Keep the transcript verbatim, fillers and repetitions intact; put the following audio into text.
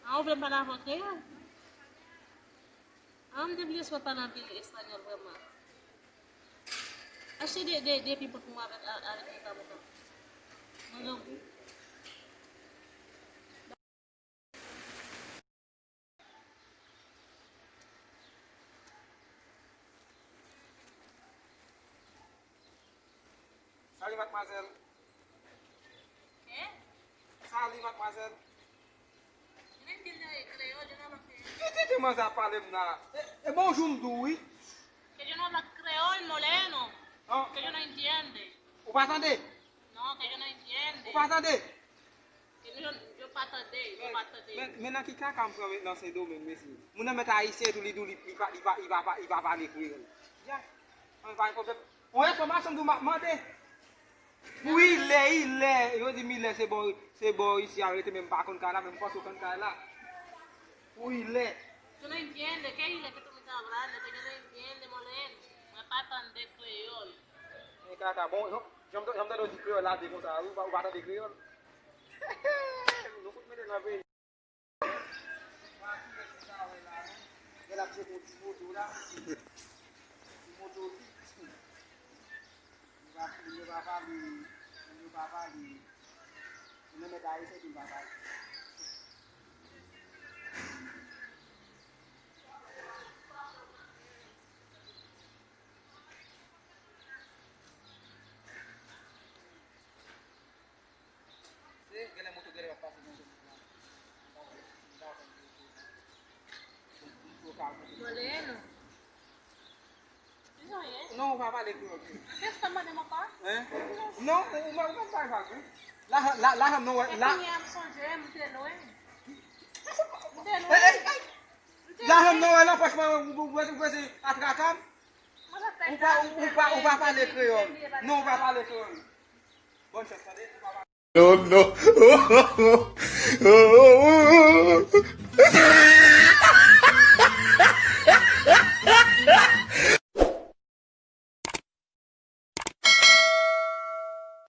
Ah, ou vle m pale avè w kreyòl? Ah, m te bliye si w ap pale anpil espanyòl vrèman. Achte de, de, de pipon pou mwen avèk, avèk yon kabota. Mwen grangou. Salut, mademoiselle. Hein? Salut, mademoiselle. Yo nan entende kreyòl, yo nan pale kreyòl. Ki ti ti manzè ap pale m la? E, e bonjou m di w wi. Que yo no habla creol, Moleno. Ah. Que yo no entiende. Ou pa tande? No, que yo no entiende. Ou pa tande? Que yo, yo pa tande, yo pa tande. Men, men nan ki kaka m pran nan Sendomeng, mesye? Moun nan mèt ayisyen tou, li di w li, li pa, li pa, li pa, li pa pale kreyòl. Ya. Mwen pa gen pwoblèm. Yon enfòmasyon m di w m ap mande. Pou ilè, ilè, yo di m ilè se bò, se bò isi a rete, men m pa konn kay la, men m panse w konn kay la. Pou ilè. Tú no entiendes, ¿qué ilè que tú me estás hablando? Que yo no entiende, Moleno. Mwen pa tande kreyòl. Men kaka, bon, jan, jan, jan m tande w di kreyòl la de konsa, ou pa, ou pa tande kreyòl? Nou fout mete nan peyi. Gèl ap jete yon ti moto la, ti moto vit. Yo pa, yo pa pale, yo pa pale. Yo nan mèt ayisyen ki pa pale. Se genlè moto genlè ap pase nan zòn nan. Moleno. Ki sa w ye? Non, ou pa pale kreyòl. Kèske w mande m ankò? Hein? Non, ou, ou, ou pa pale kreyòl. La, la, la, non, la. Epi, m sonje, m te lwen. M te lwen. Hey, hey, hey. M te lwen. La, non, la, franchman, ou, ou, ou, ou, ou, atraka m. Ou pa, ou, ou pa, ou pa pale kreyòl. Non, ou pa pale kreyòl. Bòn chans, tande, ou pa pale. Non, non.